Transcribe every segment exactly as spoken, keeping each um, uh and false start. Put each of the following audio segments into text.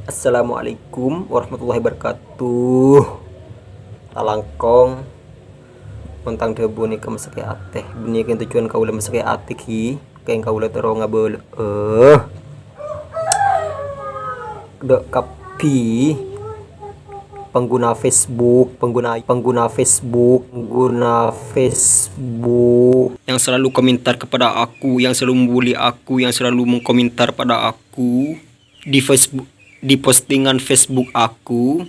Assalamualaikum warahmatullahi wabarakatuh. Talangkong, mon tang dhâbu nèka masakè' atè. Bânnè kèng tojjhuwân kaulâ masakè' atè, ghi. Kèng kaulâ terro ngabâlâ. Eh. Dâ' kabbhi pangguna Facebook, pangguna, pangguna Facebook, pangguna Facebook yang selalu komentar kepada aku, yang selalu membuli aku, yang selalu mengkomentar pada aku di Facebook, di postingan Facebook aku,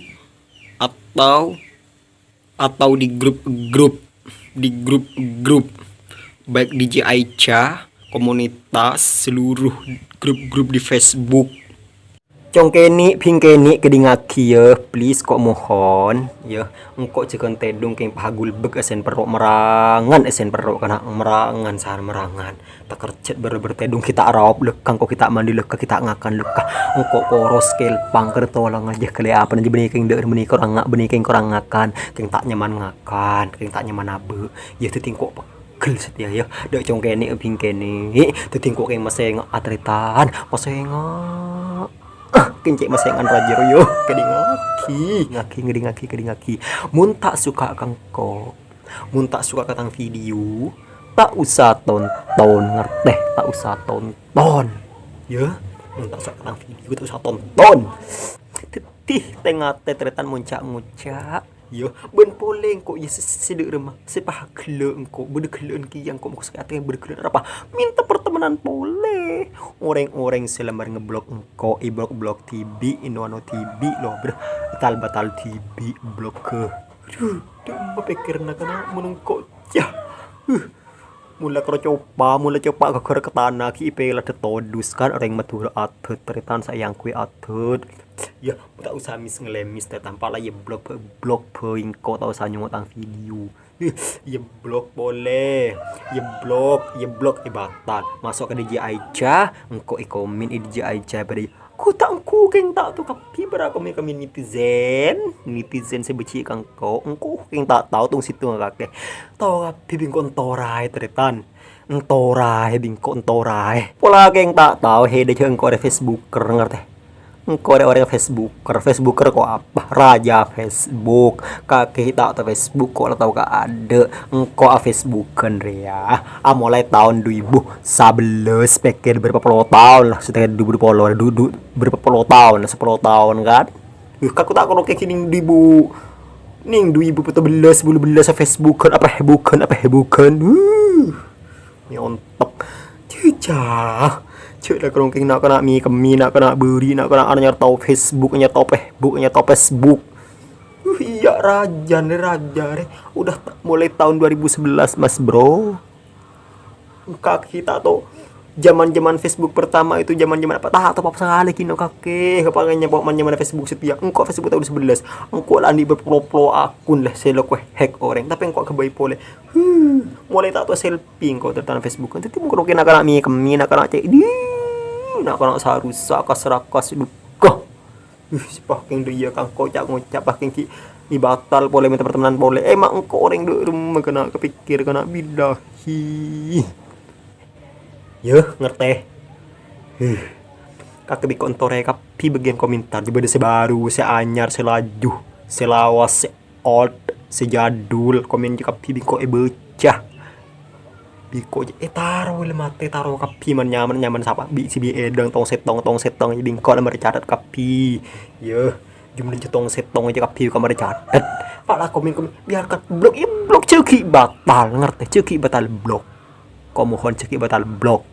atau, atau di grup-grup, di grup-grup, baik di J I C, komunitas, seluruh grup-grup di Facebook. Cong kènè', bhing kènè', kèdingngaghi, yâ, please, ko' mohon, yâ. Engko' jâgâ tèdung kèng pahagulbek èsèn perro' merangan, èsèn perro' kana' merangan, sar merangan. Takerjhât bâr-bâr tèdung ghi' ta' raop lekka, engko' ghi' ta' mandi lekka, ghi' ta' ngakan lekka. Engko' koros kèlpang kèr tolang ajâ kalè apa, bânnè kèng dâ' bânnè kèng korang nga-, bânnè kèng korang ngakan, kèng ta' nyaman ngakan, kèng ta' nyaman abâ'. Yâ, dhâddhi engko' pegghel satèya, yâ. Dâ' cong kènè', bhing kènè', dhâddhi engko' kèng masènga' tarètan, masènga'. Ah, kèng cè' masèngan rajâ rowa, yâ. Kèdingngaghi, ngaghi, ngèdingngaghi, kèdingngaghi. Mon ta' suka ka engko', mon ta' suka ka tang video, ta' osa tonton, ngartè? Ta' osa tonton. Yâ, mon ta' suka ka tang video, ta' osa tonton. Dhâddhi, tè-ngatè tarètan mon ca'-ngoca'. Yâ, bân polè engko', yâ, sè, sè dâ' remma, sè paghellâ' engko', bâdâ ghellâ'ân kèya engko', moko sakè' atè bâdâ ghellâ'ân arapa? Minta pertemanan polè. Orèng-orèng sè lambâr ngeblok engko', èblok-blok dhibi', èno-ano dhibi', lo, bro. Batal-batal dhibi', blok. Aduh, dâ' remma pèkkèranna kana' mon engko', yâ. Huh. Mola karo copa, mola copa ghâghâr ka tana ghi' èpèlè dâ' todus kan, orèng Madhurâ adhât, tarètan saèyangghuy adhât. Yâ, ta' osa mis-ngalèmis, tarètan, pala yâ blok, blok bhâi engko' ta' osa nyongngo' tang video. Yâ blok polè, yâ blok, yâ blok, yâ batal. Maso' ka D J I C, engko' èkomen è D J I C padâ. Ko' ta' engko' kèng ta' tao kabbhi bârâ komen-komen netizen. Netizen sè bâji' ka engko', engko' kèng ta' tao tong-sèttong kakè. Tao kabbhi bi' engko' èntoraè, tarètan. Èntoraè bi' engko' èntoraè. Pola kèng ta' tao, hèdâ jâ' engko' rè Facebooker, ngartè? Engko' rè orèng Facebooker. Facebooker ko' apa? Raja Facebook. Kakè ta' tao Facebook, ko' la tao kaadâ'. Engko' a-Facebookan rèya. Amolaè taon du èbu sabellâs, pèkkèr bârâmpa polo taon la, sè du èbu du polo, du, du, bârâmpa polo taon la, sapolo taon kan. Wih, kakè ta' karo kènè' nèng du èbu, nèng du èbu pètto bellâs, bâllu bellâs, a-Facebookan, apa Facebookan, apa Facebookan. Wuh, nyontop. Jâjâ. Jâ' la karo kènè' na'-kana' mè' kemmè, na'-kana' bâri', na'-kana' anyar tao Facebook, anyar tao Facebook, anyar tao Facebook. Wuh, iyâ, rajâ rè, rajâ rè. Udah ta-, mulai tahun dua ribu sebelas, Mas Bro. Kakè ta' tao. Zaman-zaman Facebook pertama itu zaman-zaman apa? Ta' tao apa sakalè ghi' no kakè. Apa nyamana zaman Facebook satèya? Engko' Facebook tahun sebelas. Engko' la andi' bârâmpa polo akun la sè lo hack orèng. Tapè engko' ghâbây polè. Huh, mulai ta' tao selfie engko' tarètan Facebook. Dhâddhi mongko kènè' na'-kana' mè' kemmè, na'-kana' cè', di, na'-kana' sarusa, kas-rakas, duka. Uh, sè pagghun dâ' iyâ kangko ca'-ngoca' pagghun ghi' èbatal polè mènta pertemanan polè. Emang engko' orèng dâ' remma kana' kapèkkèr kana' billahi. Yâ, ngartè. Huh. Kakè bi' engko' èntoraè kabbhi bâgiyân komentar. Jâ' bâdâ sè bhâru, sè anyar, sè laju, sè lawas, sè old, sè jadul, komen jâ' kabbhi bi' engko' èbâca. Bi' engko' jâ' ètaro la matè, taro kabbhi man-nyaman, nyaman sapa bi' sè bi' èdhâng tong-sèttong, tong-sèttong, bi' engko' la marè catet kabbhi. Yâ, jumlah jâ' tong-sèttong jâ' kabbhi engko' marè catet. Pala komen-komen, biarkan blok, yâ blok jâ' ghi' batal, ngartè, jâ' ghi' batal blok. Ko' mohon jâ' ghi' batal blok.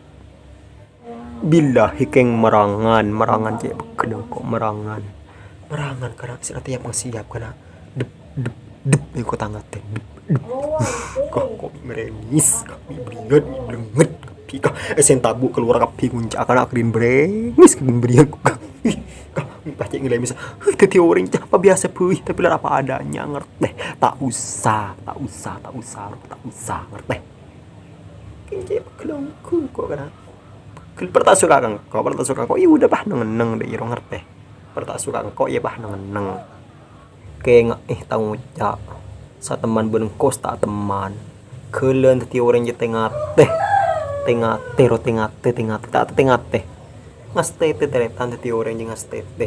Billahi kèng marangan, marangan cè' pegghel engko' marangan. Marangan kana' sè atèya pangsiap kana'. Dep, dep, dep, engko' tang atè. Dep, dep. Kah, ko' bi' mèrèngis, kah, bi' bâriyât, bi' blengnget, kah, bi' kah, èsèn tabu' kalowar kabbhi ngonca' kana' kèdin bârèngis, kèdin bâriyât, kah, ih, kah, bi' pacè' ngalèmès. Huh, dhâddhi orèng cah pabiyasa bhâi, tapè la apa adanya, ngartè. Ta' osa, ta' osa, ta' osa, ta' osa, ngartè. Kèng cè' pegghel engko' kana'. Pegghel, pèra' ta' suka ka engko', pèra' ta' suka ka engko'. Yâ udah, pah, neng-enneng dâ' iyâ ro ngartè. Pèra' ta' suka ka engko', yâ, pah, neng-enneng. Kèng, eh, tang ngoca'. Satemman bân engko' ta' temman. Ghâlân dhâddhi orèng jâ' tè-ngatè. Tè-ngatè, ro tè-ngatè, tè-ngatè, ta' tè-ngatè. Ngastètè tarètan dhâddhi orèng jâ' ngastètè.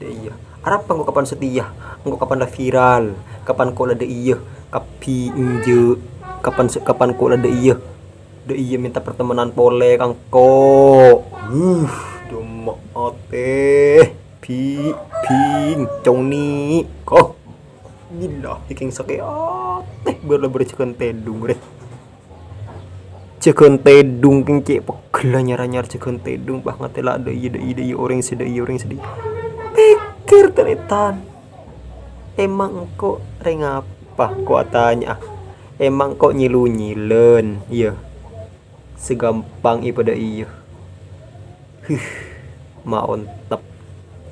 Dâ' iyâ. Arapa engko' kapan setia? Engko' kapan la viral? Kapan engko' la dâ' iyâ? Kabbhi enjâ'. Kapan se-, kapan engko' la dâ' iyâ? Dâ' iyâ mènta pertemanan polè ka engko'. Wuh, dâmma atè. Bi-, bing, cong ni. Koh. Gila, èkèng sakè' atè. Bâr-, la bâr jâgân tèdung, rè. Jâgân tèdung kèng cè' pegghel anyar-anyar jâgân tèdung, bah, ngatè la dâ' iyâ, dâ' iyâ, dâ' iyâ, orèng sè dâ' iyâ, orèng sè dâ' iyâ. Pèkkèr, tarètan. Emang engko' rèng apa? Engko' atanya, ah. Emang engko' nyèlo-nyèlon? Iyâ. Sagampang èpadâ iyâ. Huh, ma ontep.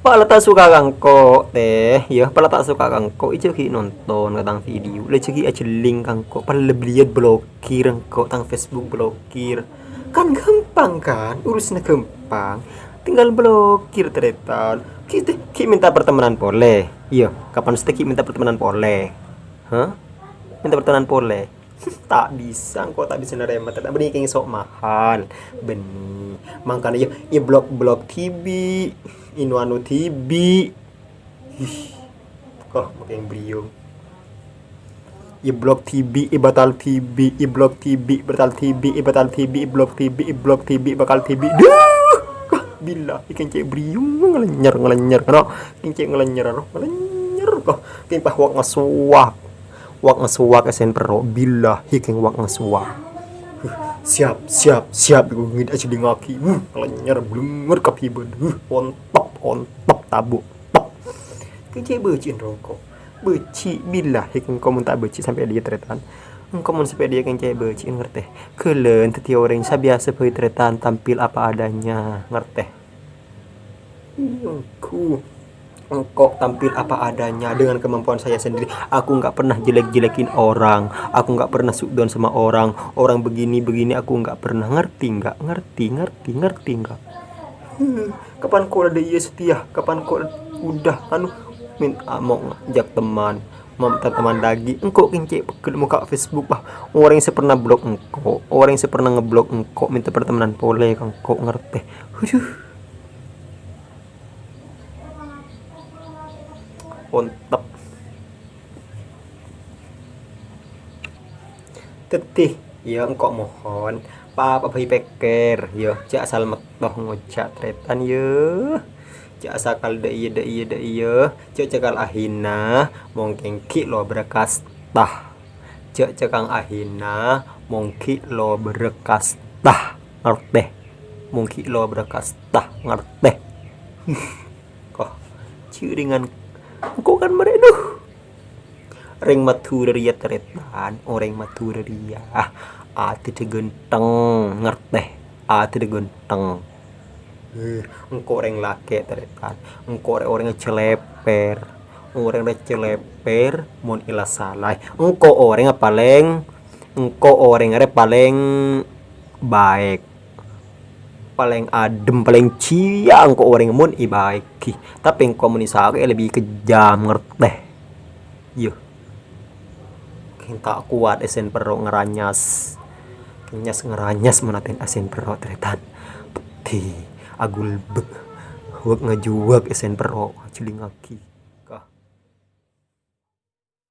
Pala ta' suka ka engko', tèh, yâ, pala ta' suka ka engko', ijâ ghi' nonton ka tang video, la jâ ghi' ajhelling ka engko', pala bâliyât blokir engko', tang Facebook blokir. Kan gampang, kan? Urusanna gampang. Tinggal blokir, tarètan. Ghi' tèh, ghi' mènta pertemanan polè. Iyâ, kapan satèya ghi' mènta pertemanan polè? Hah? Mènta pertemanan polè? Ta' bisa, engko' ta' bisa narèma, ta' bânnè kèng sok mahal. Bânnè. Mangkana yâ, èblok-blok dhibi', ènu-anu dhibi'. Hih. Koh, makèng briyong. Èblok dhibi', èbatal dhibi', èblok dhibi', batal dhibi', èbatal dhibi', èblok dhibi', èblok dhibi', bakal dhibi'. Duh! Koh, billahi kèng cè' briyong, ngalenyer, ngalenyer, kano. Kèng cè' ngalenyer, ro, ngalenyer, koh. Kèng pas wak ngasuwak. Wak ngasuwak èsèn perro', billahi kèng wak ngasuwak. Huh, siap, siap, siap, iku ngèdhâ ajhelingngaghi. Huh, ngalenyèr, blengnget kabbhi bâdâ. Huh, ontop, ontop, tabuk, top. Kèng cè' bâji'ân roko'. Bâji', billahi kèng engko' mon ta' bâji' sampè' dhiyâ, tarètan. Engko' mon sampè' dhiyâ kèng cè' bâji'ân, ngartè. Ghellâ' dhâddhi orèng sè biyasa bhâi, tarètan, tampil apa adanya, ngartè. Engko', engko' tampil apa adanya dengan kemampuan saya sendiri. Aku nggak pernah jelek-jelekin orang. Aku nggak pernah su'don sama orang. Orang begini-begini aku nggak pernah. Ngerti nggak? Ngerti, ngerti, ngerti nggak? Hmm, kapan engko' la dâ' iyâ setia? Kapan engko' udah, anu, min-, ah, mau ngajak teman? Mau minta teman lagi? Engko' kèng cè' pegghel mokka' Facebook, bah. Orèng sè pernah blok engko', orèng sè pernah ngeblok engko', minta pertemanan polè ka engko', ngartè. Aduh. Ontep. Dhâddhi, yâ, engko' mohon, pa-apa bhâi pèkkèr, yâ, jhâ' asal metto ngoca' tarètan, yâ. Jhâ' asal dâ' iyâ, dâ' iyâ, dâ' iyâ, jhâ' cakal ahina, mongkèng ghi' lobârâ kasta. Jhâ' cakang ahina, mongkèng lobârâ kasta, ngartè? Mongkèng lobârâ kasta, ngartè? Koh, jhâringan engko' kan marè, duh. Rèng Madhurâ rèya tarètan, orèng Madhurâ rèya. Adâddhâ ghântheng, ngartè? Adâddhâ ghântheng. Eh, engko' rèng lakè' tarètan, engko' rè orèng cèlèpèr. Orèng rè cèlèpèr mon èla salaè. Engko' orèng palèng, engko' orèng rè palèng baik. Palèng adhem, palèng jiyâ engko' orèng mon èbaèghi. Tapè engko' mon èsakè'è lebbi kejam, ngartè? Yâ. Kèng ta' kowat èsèn perro' ngaranyas. Kèng nyas ngaranyas mon atèna èsèn perro' tarètan. Peddhi, agulbek. Wek ngajuwek èsèn perro'. Jhâlingngaghi.